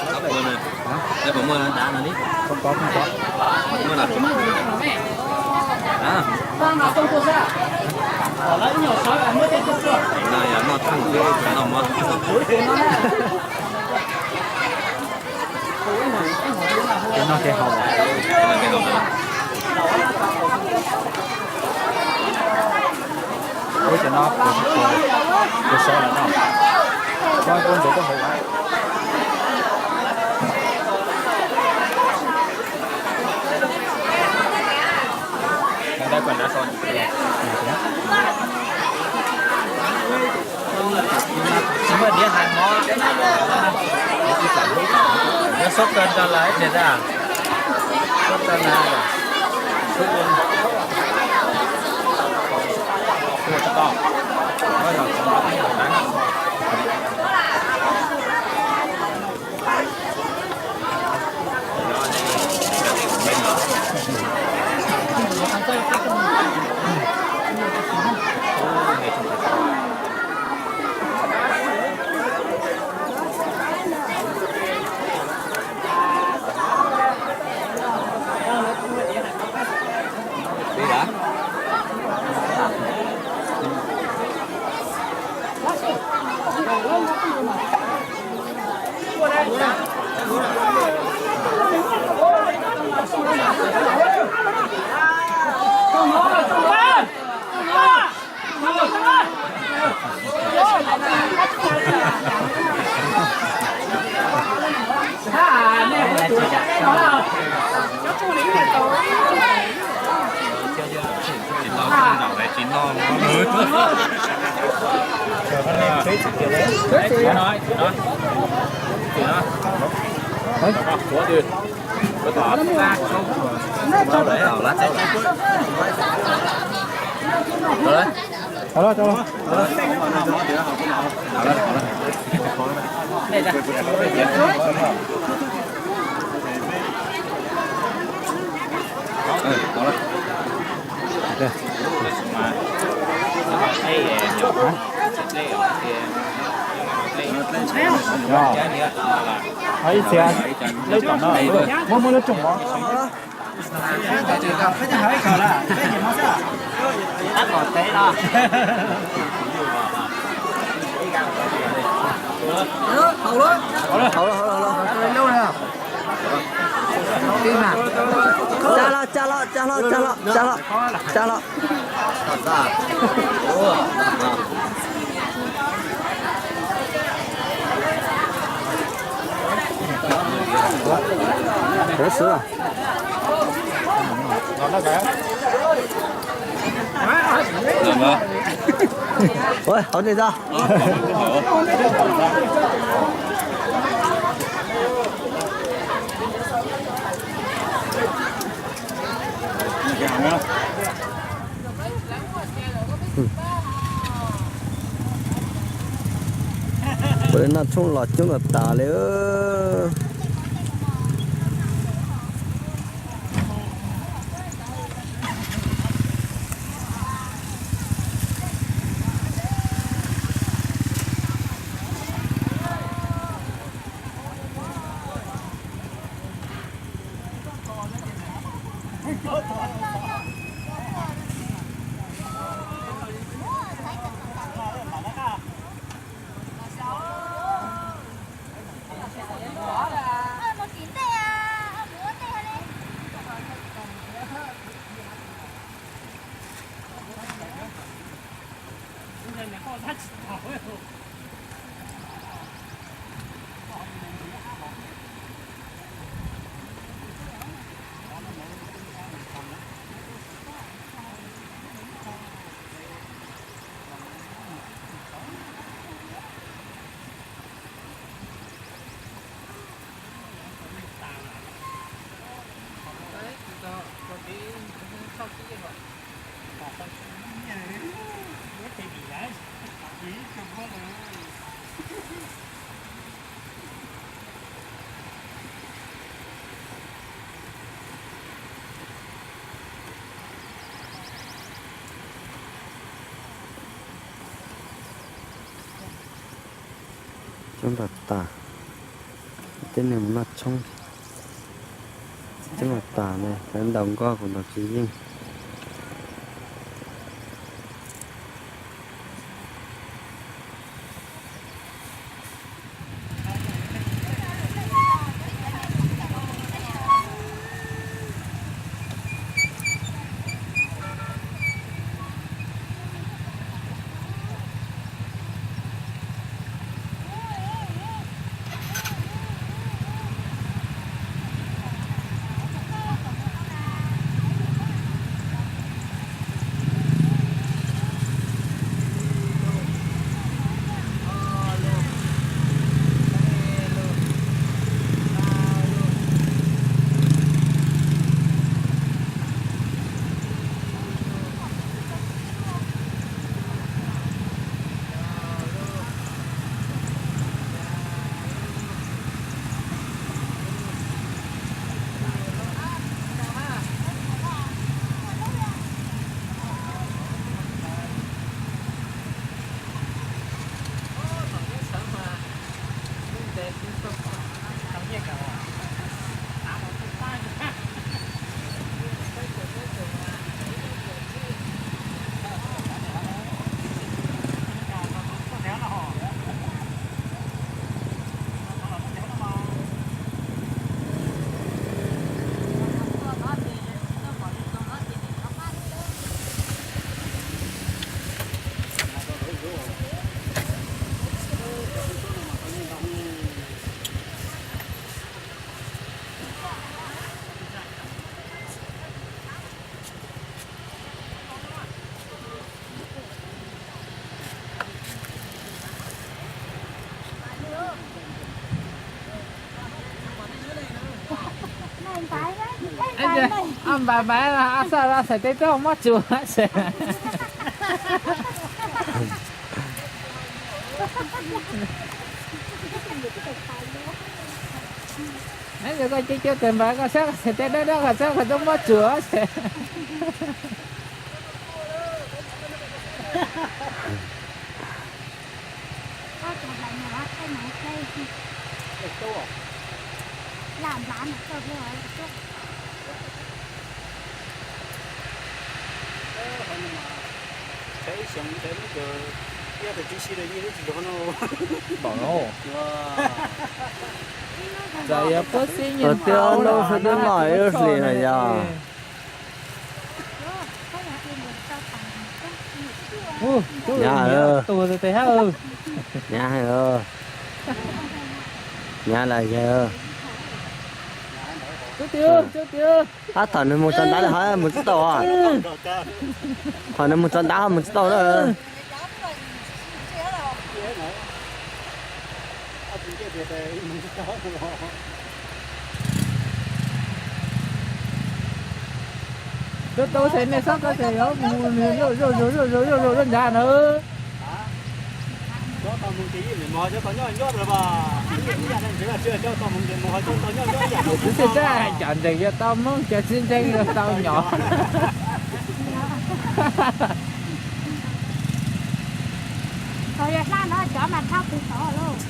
Hã? Không có, không có. Muaj los? Hã? No yog noj thaj xwb, noj mov. Ces noj ces haus. Ua cov no puas, puas sov lawm no? Koj ua ntxuav koj haus. Tsis muaj diav hais mov. Yuav sub tag rau lawv ib pliag da. Sub tag na. Alo, alo. Ib txhia lub tom no, muab muab lub tsoom os. Haus lawm, haus lawm, haus lawm. Tsa los, tsa los, tsa los, tsa los, tsa los, tsa los. Ua, haus nej tso. Ua li no tshoob los coob tas tas li. Coob tas tas. Tej neeg mus noj tshoob, tej mus tas ne, lawv ntaus nkoj kuv ntaus tsis yeej. Ab npais npais, ab xaj xaiv teb teb mob tsuas. Ab yog koj cov cov tes npais koj xaj xaiv teb dawb dawb koj xaj koj tub mob tsuas ces. Txawm yog puab xib nyeej tau los sab teb no yog. Tus tes hab. Nyab las yawg. Ab thaum nws mus tso ntav lawm ho mus tsis tau. Thaum nws mus tso ntav ho mus tsis tau na. Tus tus xeem nej xob koj xeem yuav mus zuj zus zuj zus zuj zus zuj zus zuj nrad na. Tus tib txaj cov ntseeg yuav tau Hmoob, cov tsis ntseeg yuav tau nyom. Txog yog hlab no cov mas thab pug tod lauj.